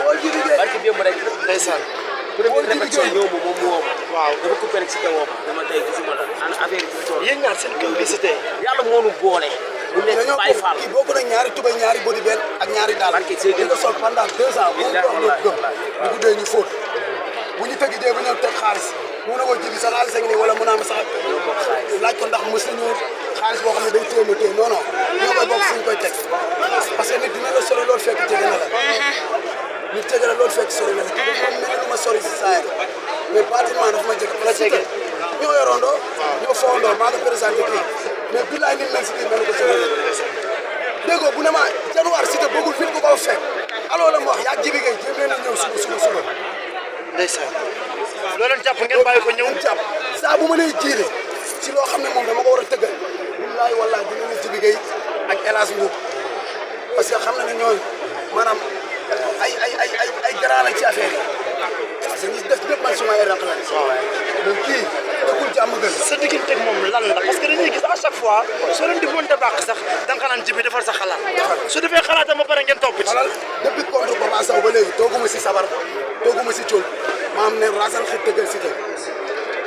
barki démb rek ndeysaan première répétition ñëw ma moom mu woo ma waaw dafa coupé rek si te woo ma dama tey gisuma la ana affaire yi ci tool yéen ñaar seen complicité yàlla moo nu boole bu nekk Baye Fall kii bokk na ñaari tubay ñaari body benn ak ñaari daal barki Seydou di ko sol pendant 2 ans bu mu toog doon gëm bu guddee ñu fóot bu ñu tëgg jee ba ñëw teg xaalis mu ne ko jibi sa xaalis a ngi nii wala mu naan sax laaj ko ndax mos nañu xaalis boo xam ne day téye ma téye non non ñoo koy bokk fu ñu koy teg parce que nit dina la sori loolu fekk jege na la nit jege la loolu fekk sori na la kii dafa mel ni ma sori si saa mais pratiquement dafa ma jege la jege ñoo yorondoo ñoo fowandoo maa ko présenté kii mais bilaay ni mel si kii mel ko sori déggoo bu ne ma januar si te bëggul fit ko ko fekk alors la ma wax yaa jibi ngay jéem leen a ñëw suba ndeysaan loo leen jàpp ngeen bàyyi ko ñëw jàpp saa bu ma nee jiile ci loo xam ne moom dama ko war a tëggal billaay wallaay dina la jibi ngay ak El Hadj Mbour parce que xam na ne ñooñu maanaam ay grand la ci affaire yi parce que ñi def ñëpp man suma ay raq lañ donc kii dëkkul jàmm gën sa digganteeg moom lan la parce que dañuy gis à chaque fois soo leen di mënta bàq sax da nga naan jibi defal sa xalaat su defee xalaatam ba pare ngeen topp ci xalal depuis contre Papa Sow ba léegi tooguma si sabar tooguma si cóol maam ne rasal xit tëggal si tëgg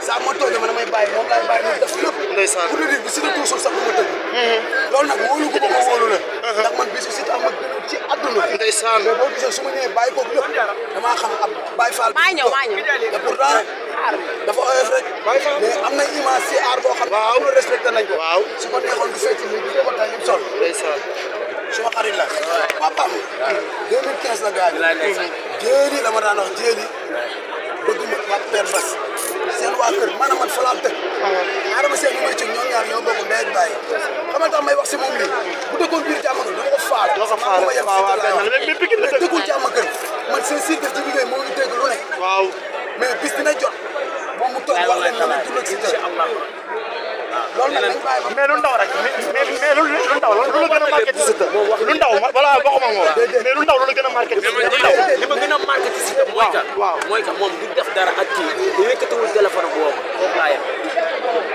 saa ma toogee ma damay bàyyi moom laay bàyyi mu def lépp ndeysaan pour le dire bi si la tuusul sax lu ma tëgg loolu nag wóolu ko ma wóolu la ndax man bisu si tax ma gën ci àdduna ndeysaan mais boo gisee su ma ñëwee bàyyi koog lépp damaa xam ab Baye Fall maa ñëw te pourtant dafa oyof rek mais am na image si aar boo xam ne am na respecté nañ ko waaw su ko neexoon du fecc nii gisoo ko tey lim sol ndeysaan suma xarit la papaam 2015 la gaañ jéeli la ma daan wax jéeli bëgg ma waa Père Bass seen waa kër maanaam man fa laa dëkk Adama Sène ñu may ci ñoom ñaar ñoo bokk ndey ak baay xam nga tax may wax si moom lii bu dëkkoon biir jàmm gën dama ko faal doo ko faal mais Pikine la dëkkul jàmm gën man seen siir def ci liggéey moo ngi dégg lu ne waaw mais bis dina jot moom mu toog wax leen na mu dund ak si tey loolu nag dañ bàyyi mais lu ndaw rek mais lu ndaw lu la gën a marqué ci Siteu lu ndaw voilà waxuma moom mais lu ndaw lu la gën a marqué ci Siteu li ma gën a marqué ci Siteu mooy que moom du def dara ak kii te yëkkatiwul téléphone bu woo ma foofu laa yem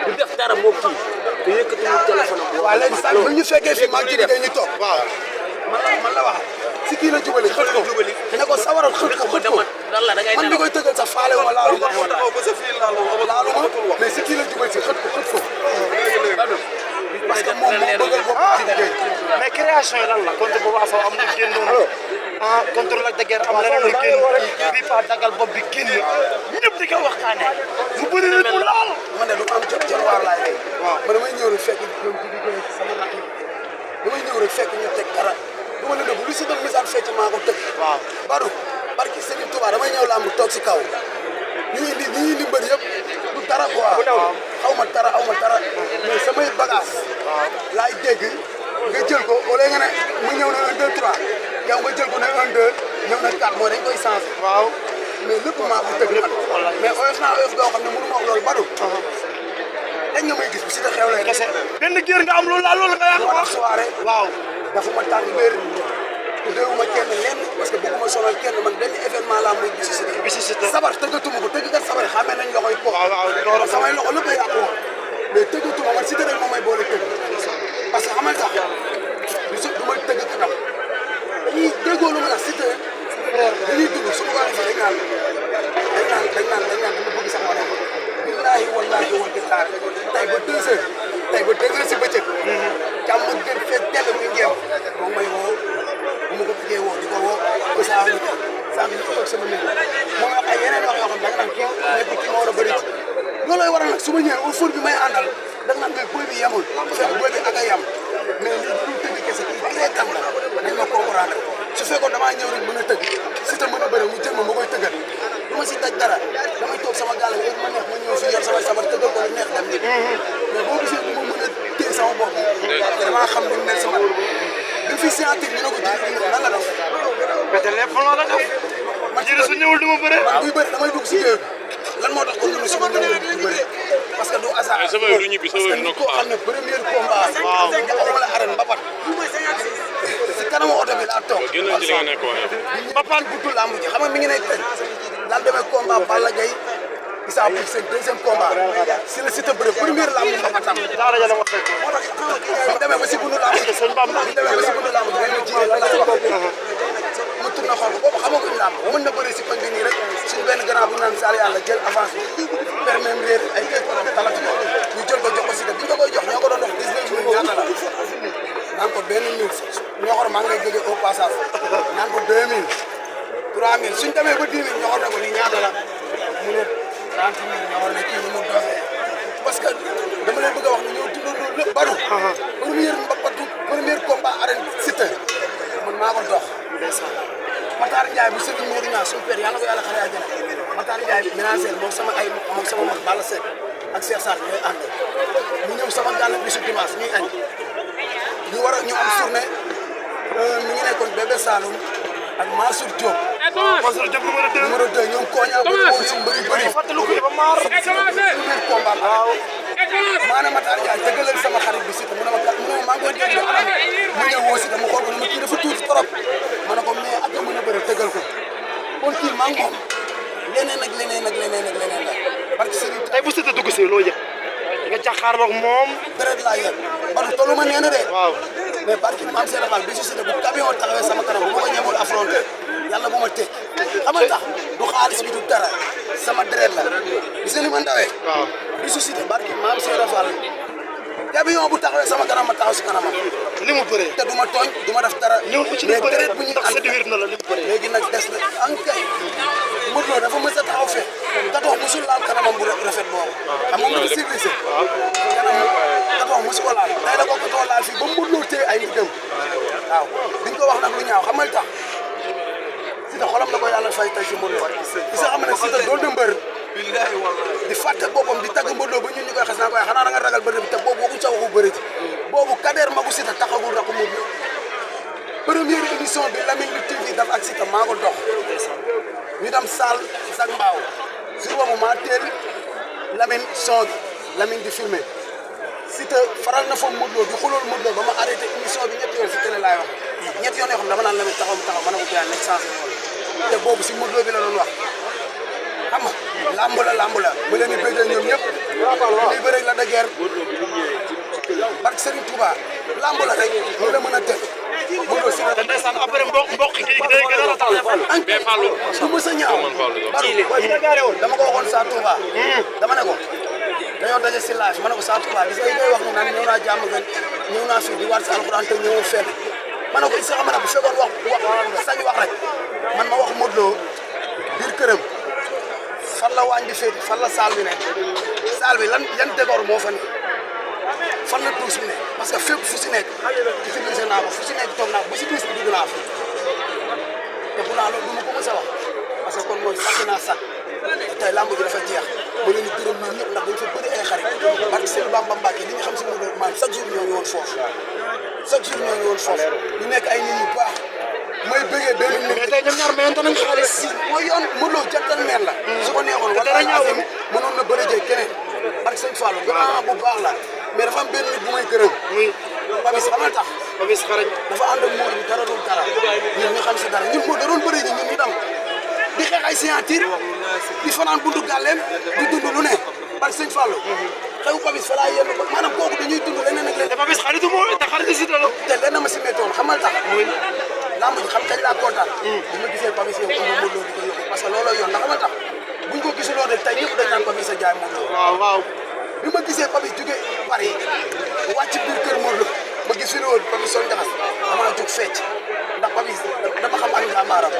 du def dara moo kii te yëkkatiwul téléphone bu woo waaw léegi sax bu ñu fekkee fii maa ngi ci ñu toog waaw man la wax si kii la jubali xët ko ne ko sawaral xët ko xët ko man mi koy tëggal sax faale wu ma laalu ma mais si kii la jubali si xët ko xët ko parce que moom moo bëggal bopp ci liggéey mais création yi lan la contre Papa Sow am na génnoon ah contre Lac de Guiers am leneen lu génn bii fa dagal bopp bi génn ñëpp di ko waxtaanee mu bëri nit mu laal man de du ma am jot waar laay lay waaw man damay ñëw rek fekk ñoom ci liggéey sama rakk yi damay ñëw rek fekk ñu teg dara du ma la dëgg lu si doon misaan fecc maa ko tëgg waaw Badou barki Serigne Touba damay ñëw làmb toog si kaw ñu indi mbër yëpp du dara quoi aw ma dara mais samay bagage laay dégg nga jël ko wala nga ne mu ñëw na 1 2 3 yow nga jël ko ne 1 2 ñëw na 4 mooy dañ koy changé waaw mais lépp maa ko tëgg man mais oyof naa oyof goo xam ne mënu ma wax loolu Badou dañ nga may gis bu si da xew lay kese benn géer nga am loolu laa loolu nga yàq wax soirée waaw dafa ma tàng béer tuddewuma kenn lenn parce que bëgguma sonal kenn man benn événement laa muy bisi si sabar tëggatuma ko tëggkat sabar xamee nañ loxoy ko samay loxo lépp a yàqu woon mais tëggatuma man si rek moom may boole tëgg parce que xamal tax du ma tëgg kanam dañuy déggoo lu ma la si tëgg dañuy dugg suñu waa dañ naan dama bëgg sax ma ne billaahi wallaahi wa taala tey ba 2 heures tey ba 2 heures si bëccëg jàmm gën fekk teel muy ngeem moom may woo bu ma ko bëggee woo di ko woo ba saa ñu toog sama néeg moom wax ay yeneen wax yoo xam da nga naan kii nekk kii ma war a bëri ci loolooy waral nag su ma ñëwee au fur bi may àndal da nga naan mais booy bi yemul fekk booy bi ak a yem mais lii du tëgg kese kii kii tam la nañ ma comprendre su fekkoon damaa ñëw rek mën a tëgg si te mën a bëri mu jël ma koy tëggal du ma si daj dara damay toog sama gàll bi ma neex ma ñëw fi yor samay sabar tëggal ko lu neex dem nit mais boo gisee du ma mën a téye sama bopp damaa xam ni mu mel sama bi fi scientifique ñu ne ko jël nan la def mais téléphone la def man ci su ñëwul du ma bëre man buy bëri damay dugg si géew lan moo tax kon ñu su ma ñëwul du bëri parce que du hasard parce que nit koo xam ne premier combat waaw waxuma la arène mbapat si kanamu oto bi laa toog mbapat bu dul lamb ji xam nga mi ngi nekk tëj lan demee combat Balla Gaye Issa Pouye seen deuxième combat si la Siteu bëre première lamb mbapatam mu demee ba si bundu lamb mu demee ba si bundu lamb dañ ma jiite lan la mu tourné xool boobu xamaguñ làmb mën na bëri si koñ bi nii rek suñu benn grand bu naan Sall yàlla jël avance bi permet réer ay kay ko talati ko ñu jël ko jox ko si bi ñu ko koy jox ñoo ko doon wax 19 000 ñaata la naan ko benn 1000 ñoxor maa ngi lay jógee au passage naan ko 2000 3000 suñ demee ba 10 000 ñoxor ne ko lii ñaata la mu ne 30 000 ñoxor ne kii mu doxee parce que dama leen bëgg a wax ne ñoo dundandoo lépp banu premier combat arène Siteu man maa ko dox Matar Ndiaye bu Serigne Modou Niang suñu père yàlla ko yàlla xare àjjana Matar Ndiaye ménagère moom sama mag Balla Seck ak Cheikh Sarr ñooy ànd mu ñëw sama gàll bisu dimanche ñuy añ ñu war a ñu am journée mi ngi nekkoon Bébé Saloum ak Mansour Diop. Mansour Diop numéro 2 ñoom Koña bu ñu si mbëri bëri fàttaliku ko ba maar premier combat waaw maanaam Matar Ndiaye dëggalal sama xarit bi Siteu mu ne ma maa ngi koy dégg de anam mu ñëw woo Siteu mu xool ko ne ma kii dafa tuuti trop ma ne ko mais ak mën a bëri tëggal ko kon kii maa ngi moom leneen ak leneen ak leneen ak leneen la parce que Serigne tey bu Siteu dugg si loo yëg nga jàkkaarloog moom deret laa yëg parce que tollu ma nee na de waaw mais parce que maam Sera Fall bi si Siteu bu camion taxawee sama kanam bu ma ko ñemul affronté yàlla bu ma teg xam nga tax du xaalis bi du dara sama deret la gis nga ni ma ndawee waaw bi si Siteu barki maam Sera Fall camion bu taxawee sama kanam ma taxaw si kanamam li mu bëree te du ma tooñ du ma def dara ñëw ko ci li mais bëree deret bu ñuy ndax ànd séduire na la li mu bëree léegi nag des na ankay Modou Lo dafa mës a taxaw fe Tatoox musul laal kanamam bu rafet boobu xam nga dafa civilisé kanam Tatoox musu ko laal day da ko Tatoox laal fii ba Modou Lo téye ay ndigam waaw duñ ko wax nag lu ñaaw xamal tax Siteu xolam la ko yàlla fay tey ci Modou Lo di sa xam ne Siteu doon na mbër di fàtte boppam di tagg Modou Lo ba ñun ñu koy xas naa koy xanaa da nga ragal bëri bi te boobu waxuñ sa waxu bëri ji boobu Kader magu Siteu taxawul rakk Modou Lo première émission bi Lamine Lutte TV daf ak Siteu maa ko dox ñu dem saal sac mbaaw jour boobu maa teel Lamine son Lamine di filmé Siteu faral na fa Modou Lo di xulool Modou Lo ba ma arrêté émission bi ñetti yoon si télé laay wax ñetti yoon yoo xam dama naan Lamine taxaw mu taxaw ma ne ko gars nekk sensé te boobu si Modou Lo bi la doon wax xam nga lamb la ma leen di bëggee ñoom ñëpp lii bëri la de guerre barke Serigne Touba lamb la rek ñu la mën a teg Modou Lo si te ndeysaan après mboq gi day gën a ratal mais Fallou du mës a ñaaw dama ko waxoon Sa Touba dama ne ko dañoo daje si laaj ma ne ko Sa Touba gis nga yi ngay wax ni naan ñëw naa jàmm gën ñëw naa fii di war si alxuraan te ñëwoo fenn ma ne ko isa xam na bu fekkoon wax sañ wax rek man ma wax Modou Lo biir këram fan la waañ bi féeti fan la saal bi ne saal bi yan décor moo fa ne fan la tuus bi ne parce que fépp fu si nekk utilisé naa ko fu si nekk toog naa ko ba si tuus bi dugg naa fa te bu naa loolu du ma ko mës a wax parce que kon mooy sàkk naa sàkk tey lamb ji dafa jeex ma leen di gërëm ñoom ñëpp ndax dañ fa bëri ay xarit parce que Sëñ Bamba Mbacke li nga xam si Modou Lo man chaque jour ñoo ngi woon foofu chaque jour ñoo ngi woon foofu ñu nekk ay nit ñu baax mooy bëggee benn nit mais tey ñoom ñaar mayante nañ xaalis mooy yoon Modou Lo gentleman la su ko neexoon wala Azim mënoon na bëri jëy keneen parce que Sëñ Fallou grand bu baax la mais dafa am benn nit bu may gërëm muy Babis xam nga tax Babis xarañ dafa ànd ak Modou bi dara dul dara ñun ñu xam si dara ñun moo da doon bëri ji ñun ñu dem di xeex ay signature di fanaan buntu gàlleem di dund lu ne parce que Sëñ Fallou xew Babis fa laa yenn ko maanaam kooku dañuy dund leneen ak leneen te Babis xaritu moo te xaritu Siteu la te lenn ma si méttoon xamal tax muy lamb ji xam kañ laa kontaan bi ma gisee Babis yow ëmb Modou Lo di ko yóbbu parce que looloo yoon ndax xamal tax buñ ko gisuloon rek tey ñëpp dañ naan Babis a jaay Modou Lo waaw waaw bi ma gisee Babis jóge Paris wàcc biir kër Modou Lo ma gis vidéo bi Babis son jaxas damaa jóg fecc ndax Babis dama xam ak njàmbaaram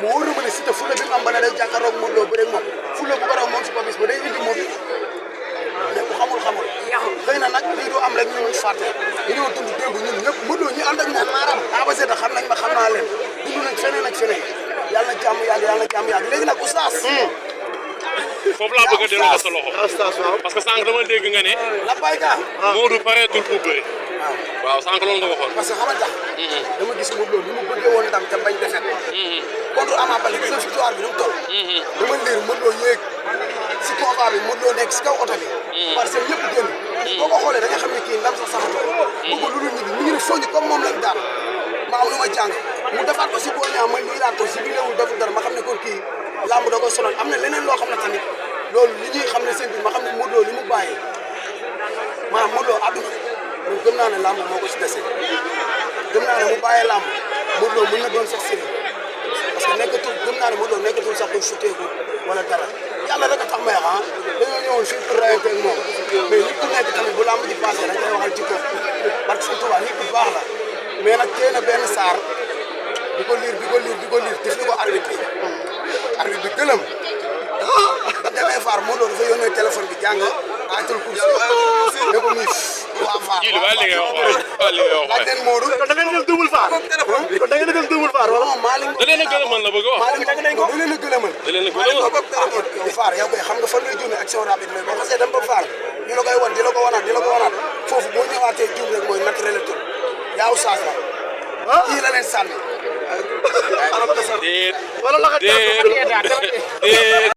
mu wóor na ma ne Siteu fula bi mu am ba ne day jàkkaarloog Modou Lo bëre ak moom fula bu ko raw moom si Babis ba day indi Modou mais ku xamul xëy na nag lii du am rek ñu fàtte dañoo dund démb ñun ñëpp Modou Lo ñi ànd ak moom abasé da xam nañ ma xam naa leen dund nañ feneen ak feneen yàlla na jàmm yàgg léegi nag oustaz foofu laa bëgg a delloo sa loxo parce que sànq dama dégg nga ne la bayka Modou pareetul pour bëri waaw sànq loolu nga waxoon parce que xamal tax dama gis Modou Lo ni mu bëggee woon ndam te bañ defet contre Ama Baldé gis na victoire bi ni mu toll dama liir Modou Lo yéeg si combat bi Modou Lo nekk si kaw oto bi parce que ñëpp génn boo ko xoolee da nga xam ne kii ndam sax saxatoo bëgg lu dul ñibbi mi ngi ne soññ comme moom lañ daan ma am lu ma jàng mu defaat ko si boo ñaa ma liiraat ko si bi léewul deful dara ma xam ne kon kii lamb da ko sonal am na leneen loo xam ne tamit loolu li ñuy xam ne seen biir ma xam ne Modou Lo li mu bàyyi maanaam Modou Lo àdduna man gëm naa ne lamb moo ko si dese gëm naa ne mu bàyyee lamb Modou Lo mën na doon sax sëriñ parce que nekkatul gëm naa ne Modou Lo nekkatul sax kuy futteeku wala dara yàlla rek a tax may wax dañoo ñëwoon fii pour rayante ak moom mais nit ku nekk tamit bu lamb ji passé dañ koy waxal ci kaw parce que Touba nit ku baax la mais nag tee na benn saar di ko liir def ni ko arbitre bi gëlëm ba demee faar Modou Lo dafa yónnee téléphone bi jàng ayatul kursi ne ko miif waa faar ji li ba li ngay wax laaj leen Modou kon da ngeen def double faar kon da ngeen def double faar wala non Malick da leen a gëlëmal la bëgg wax Malick da leen a gëlëmal da leen a gëlëmal yow faar yow koy xam nga fan lay juumee action rapide mais boo xasee dem ba faar ñu la koy wan di la ko wanaat foofu boo ñëwaatee juum rek mooy naturel la tur yaaw saas la kii la leen sànni déet wala la déet